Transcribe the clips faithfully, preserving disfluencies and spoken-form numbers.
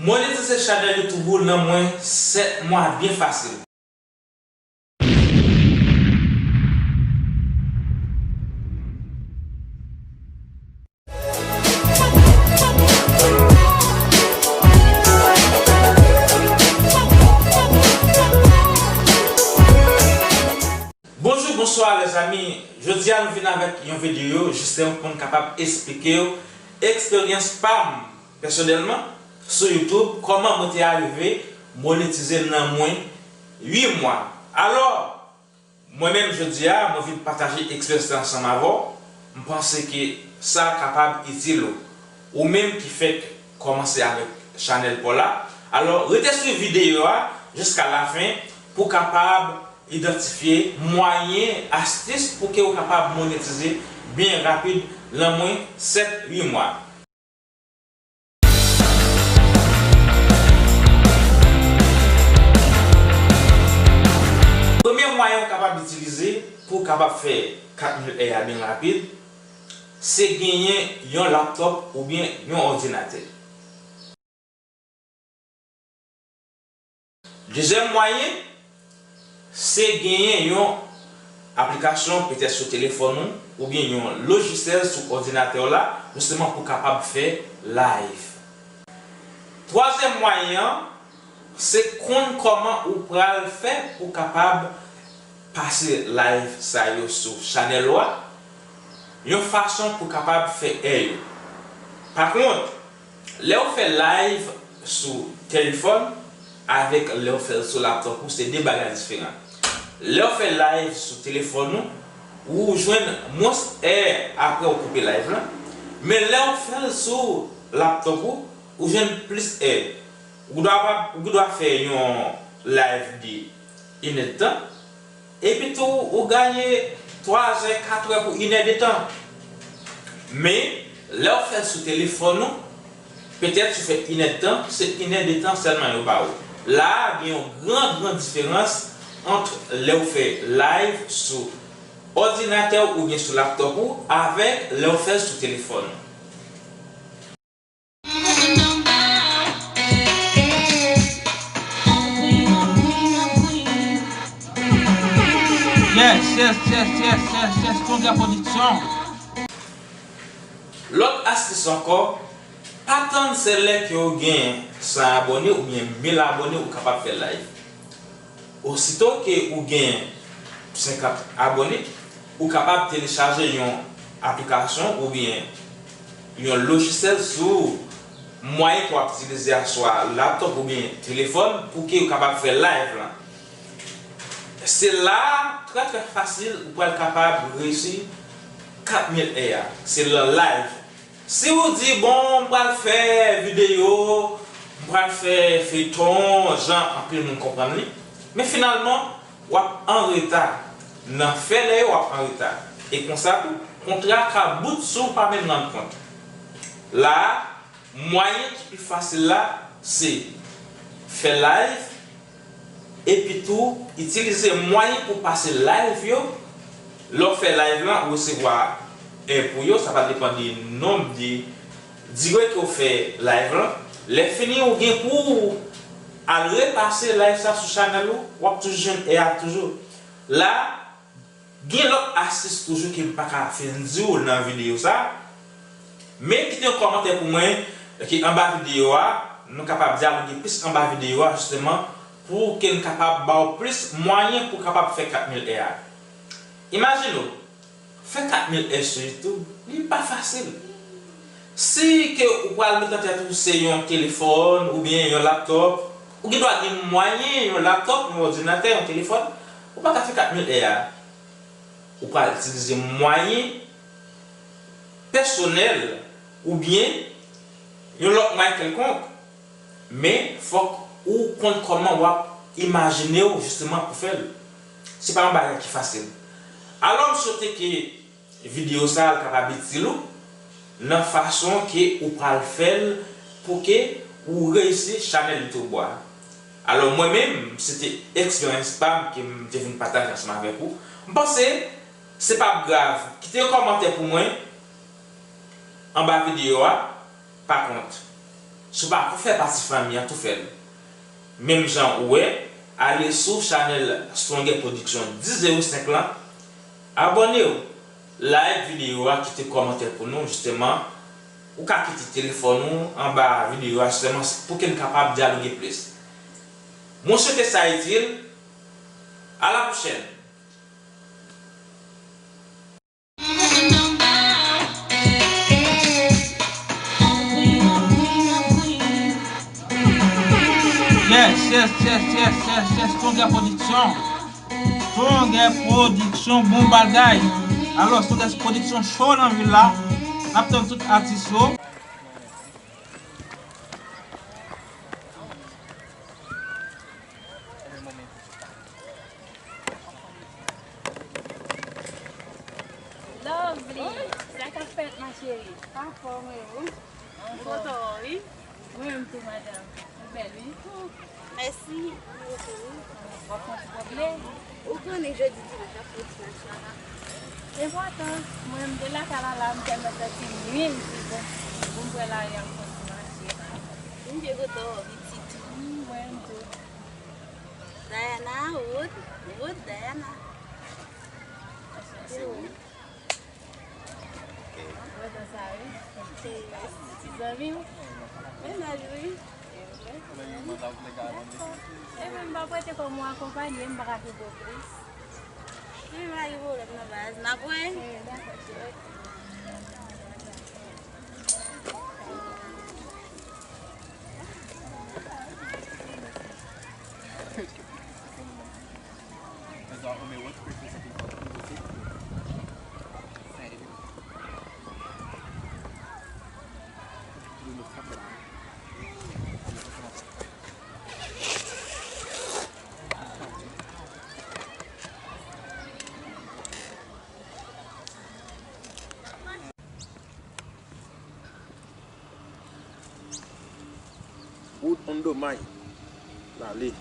Monetize chanèl YouTube ou nan mwen sèt mwa byen fasil. Bonjou, bonswa, lèzanmi. Jodi a, nou vin avèk yon videyo, jisteman pou n kapab esplike w eksperyans pa m, pèsonèlman, sou YouTube, kòman mwen te arive monetize nan mwen uit mwa. Alò, mwen menm, jodi a, mwen vin pataje eksperyans la ansanm avè w. M panse ke sa kapab itil ou, ou menm ki fèk kòmanse avèk chanèl pa w la. Alò, rete swiv videyo a jiska lafen pou w kapab idantifye mwayen, astis pou ke w kapab monetize byen rapid nan mwen sèt, uit mwa. Premye mwayen ou kapab itilize pou w kapab fè kat mil è a byen rapid, se genyen yon laptòp oubyen yon òdinatè. Dezyèm mwayen, se genyen yon aplikasyon petèt sou telefòn ou oubyen yon lojisèl sou òdinatè w la, jisteman pou w kapab fè live. Twazyèm mwayen an, se konn kòman ou pral fè pou w kapab pase live sa yo sou chanèl ou a, yon fason pou w kapab fè è yo. Pa kont, lè w fè live sou telefòn avèk lè w fè l sou laptòp ou, se de bagay diferan. Lè w fè live sou telefòn ou, ou jwenn mwens è apre w koupe live lan. Men lè w fè l sou laptòp ou, ou jwenn plis è. Ou dwa pa, ou dwa fè yon live de inèdtan, epi tou ou gaye twa zè, kat è pou inèdtan. Men, lè w fè l sou telefòn ou, petèt si w fè inèdtan, se inèdtan sèlman yo ba ou. La a, gen yon gran, gran diferans ant lè w fè live sou òdinatè w oubyen sou laptòp ou avèk lè w fè l sou telefòn ou. Yes, yes, yes, yes, yes, yes, Tonga Production. Lòt astis ankò, pa tann se lè ke w gen san abòne oubyen mil abòne ou kapab fè live. Osito ke ou gen senkant abòne, ou kapab telechaje yon aplikasyon oubyen yon lojisèl sou mwayen ke w ap itilize a, swa laptòp oubyen telefòn, pou ke ou kapab fè live lan. Se la, trè, trè fasil, ou pral kapab reyisi kat mil è a. Se lan live. Si w di, "Bon, m pral fè videyo, m pral fè feyton, jan anpil moun konprann li," men finalman, w ap an reta. Nan fè lè yo, w ap an reta. E konsa tou, kontra ka bout si w pa menm rann kont. La a, mwayen ki pi fasil la, se fè live, epi tou, itilize mwayen pou pase live yo. Lè w fè live lan, ou resevwa è pou yo, sa va depann de nonb de dire ke w fè live lan. Lè fini, ou gen pou w al repase live sa sou chanèl ou, w ap toujou jwenn è a toujou. La, gen lòt astis toujou ke m pa ka fin di w nan videyo sa. Men kite yon kòmantè pou mwen, ki anba videyo a, nou kapab dyaloge plis anba videyo a, jisteman, pou ke n kapab ba w plis mwayen pou w kapab fè kat mil è a. Imajine w, fè kat mil è sou YouTube, li pa fasil. Si ke ou pral met nan tèt ou se yon telefòn oubyen yon laptòp, ou gen dwa gen mwayen, yon laptòp, yon òdinatè, yon telefòn, ou pa ka fè kat mil è a. Ou pral itilize mwayen pèsonèl oubyen yon lòt mwayen kèlkonk. Men, fòk ou konn kòman w ap imajine w jisteman pou fè l. Se pa yon bagay ki fasil. Alò, m swete ke videyo sa a kapab itil ou nan fason ke ou pral fè l pou ke ou reyisi chanèl YouTube ou a. Alò, mwen menm, se te eksperyans pa m ke m te vin pataje ansanm avèk ou. M panse, se p ap grav. Kite yon kòmantè pou mwen anba videyo a. Pa kont, Si w pa ko fè pati fanmi an, tou fè l. Menm jan ou wè, ale sou chanèl Stronger Production dis zewo senk lan, abòne w, like videyo a, kite kòmantè pou nou, jisteman, ou ka kite telefòn ou anba videyo a, jisteman, pou ke n kapab dyaloge plis. Mwen swete sa itil. À la prochaine. Yes, yes, yes, yes, yes, yes, Stronger Production. Stronger Production, bon bagay. Alò, Stronger Production show nan vil la. N ap tann tout atis yo. Lovely, sa k ap fèt, ma chérie? Anfòm, wi, ou? Anfòm. Foto, wi. Mwen menm tou, madanm. Ou bèl, wi. Mèsi. W ap pran ti pòt vle? Ou konnen jodi dimanch ap fè ti mach la. Se enpòtan. Mwen, m te lakay la, la, m tèlman santi m nwil, m di, bon, pou m pran lari a, m fè ti mache. M byen kontan wè w, pitit. M wè m tou. Dayana, Wood, Wood, Dayana. Sa se Wood. Mwen konn sa wi. Ti zanmi w? Mennaj wi. Dakò. Epi m pa prete kòm ou akonpanye, m pa ka fè plis. Wi, pa gen pwoblèm non baz. N ap wè. Dakò, cheri. Wood on the mic. L ale.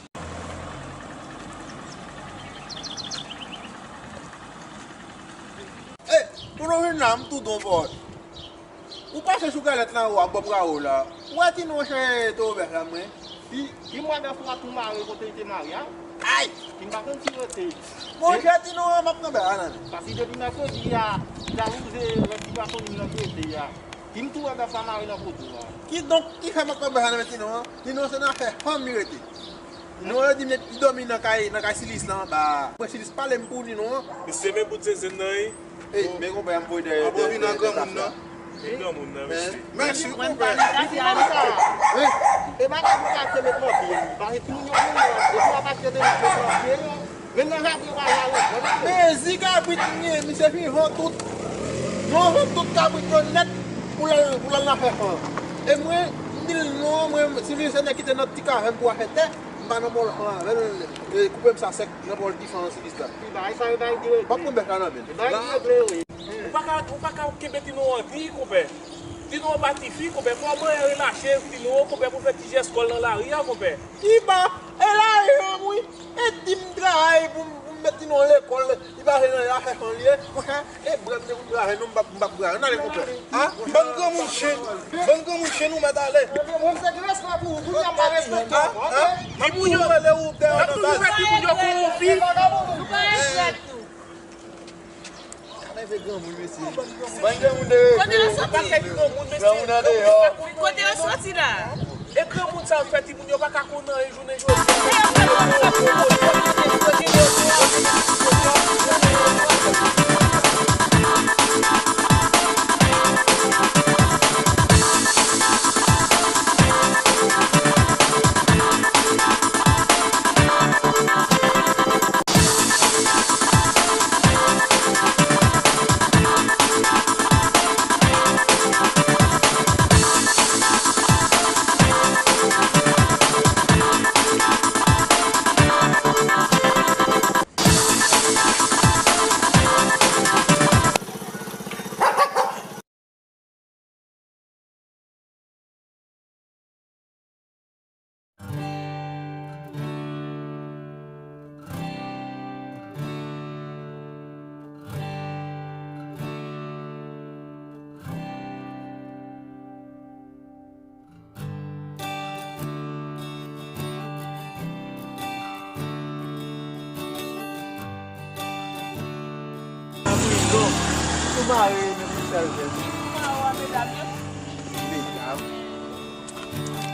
Ey, kote w vin la, m tou don pòt. Ou pase sou galèt la, ou a bò brawo la. Ou wè ti non chè to bèf la, mwen. Li, li mwen bèf la tou mare kote li te mare a. Ay! Li m pa konn si rete. Monchè, ti non an, m ap pran bèf la nan men. Paske depi mèkredi a, jalouze, lòt ti gason li nan rete a. Li m tou wè bèf la mare nan poto a. Kidonk, ki fè m ap pran bèf la nan men ti non an? Ti non se nan afè fanm li rete. Ti non an di m li dòmi nan kay, nan kay Silis la anba. Mwen Silis pale m pou ti non an. Misye men bout zenzenn nan, wi. Ey, men konpè a m voye dèyè. Ap anvi nan granmoun nan. Li granmoun nan, mesye. Mèsi, konpè. E bagay pou ka te met nan pye li. Bagay pou nou yo, epi w ap achte de met nan pye yo. Men nan jaden pa jare. Men zi kabrit m ye, misye fin van tout. Mwen van tout kabrit yo nèt pou l al, pou l al nan fè fan. E mwen, m di l non, mwen, si misye nèg ki te nan ti kavèn pou afè tè, m pa nan bòl fan avè l, e koupe m sa sèk nan bòl ti fan an Silis la. Pi bagay sa yo bay dirèk. M ap pran bèf la nan men l. Bay dirèk le wi. Ou pa ka, ou pa ka kenbe ti non an di, konpè. Ti non an pa tifi, konpè. Fò mwen relache ti non an, konpè, pou fè ti jès kò l nan lari a, konpè. Ki ba, e lari an, wi. E di m travay pou m, pou m met ti non an lekòl, li pa vle nan afè fan li ye. Monchè, e brèm de pou m travay, non, m p ap, m p ap travay. N ale, konpè. A? Bann granmoun chen. Bann granmoun chen, nou mèt ale. Mwen se ki respè pou ou, pou sa m pa respekte w. A? A? Timoun yo rele ou dèyè nan baz. N ap toujou fè timoun yo kowonpi. Nou pa respè tou. Sa leve granmoun, mesye. Bann granmoun de. Kote yo soti? Granmoun andeyò. Kote yo soti la? E granmoun sa yo fè timoun yo pa ka konn anyen jounen jodi a. Mare, men pou sèl jèn. Mare a medam yo. Medam.